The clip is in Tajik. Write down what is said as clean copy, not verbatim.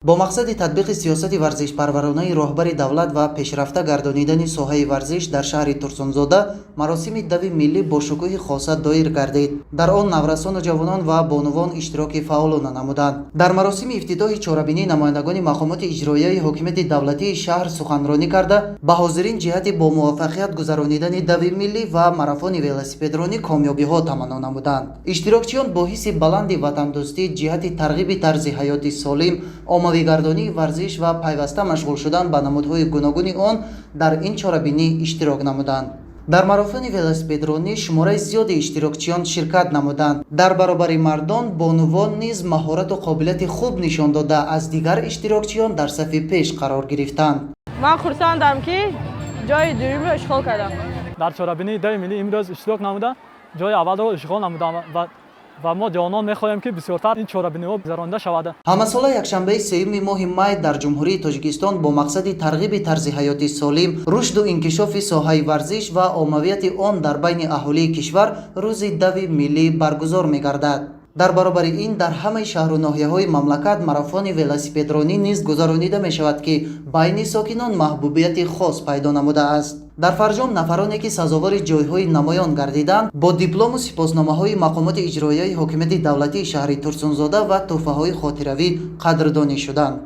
Бо мақсади татбиқи сиёсати варзишпарваронаи роҳбари давлат ва пешрафта гардонидани соҳаи варзиш дар шаҳри Турсунзода маросими дави миллӣ бо шукӯҳи хоса доир гардид. Дар он наврасону ҷавонон ва бонувон иштироки фаъолона намуданд. Дар маросими ифтитоҳи чорабинӣ намояндагони мақомоти иҷроияи ҳокимияти давлатии шаҳр суханронӣ карда, ба ҳозирин ҷиҳати бо муваффақият гузаронидани дави миллӣ ва марафони велосипедронӣ комёбиҳо таманно намуданд. Иштирокчиён бо ҳисси баланди ватандӯстӣ ҷиҳати тарғиби тарзи ҳаёти солим, оммавигардонии варзиш ва пайваста машғул шудан ба намудҳои гуногуни он дар ин чорабинӣ иштирок намуданд. Дар марафони велосипедронӣ шумораи зиёди иштирокчиён ширкат намуданд. Дар баробари мардон бонувон низ маҳорату қобилияти хуб нишон дода, аз дигар иштирокчиён дар сафи пеш қарор гирифтанд. Ман хурсандам, ки ҷои дуюмро ишғол кардам. Дар чорабинии дави миллӣ имрӯз иштирок намуда, ҷои аввалро ишғол намудам ва мо ҷавонон мехоҳем, ки бисёртар ин чорабиниҳо гузаронида шавад. Ҳамасола якшанбаи 3-юми моҳи май дар Ҷумҳурии Тоҷикистон бо мақсади тарғиби тарзи ҳаёти солим, рушду инкишофи соҳаи варзиш ва оммавияти он дар байни аҳолии кишвар рӯзи дави миллӣ баргузор мегардад. Дар баробари ин дар ҳамаи шаҳру ноҳияҳои мамлакат марафони велосипедронӣ низ гузаронида мешавад, ки байни сокинон маҳбубияти хос пайдо намудааст. Дар фарҷом нафароне, ки сазовори ҷойҳои намоён гардиданд, бо диплому сипосномаҳои мақомоти иҷроияи ҳокимияти давлатии шаҳри Турсунзода ва тӯҳфаҳои хотиравӣ қадрдонӣ шуданд.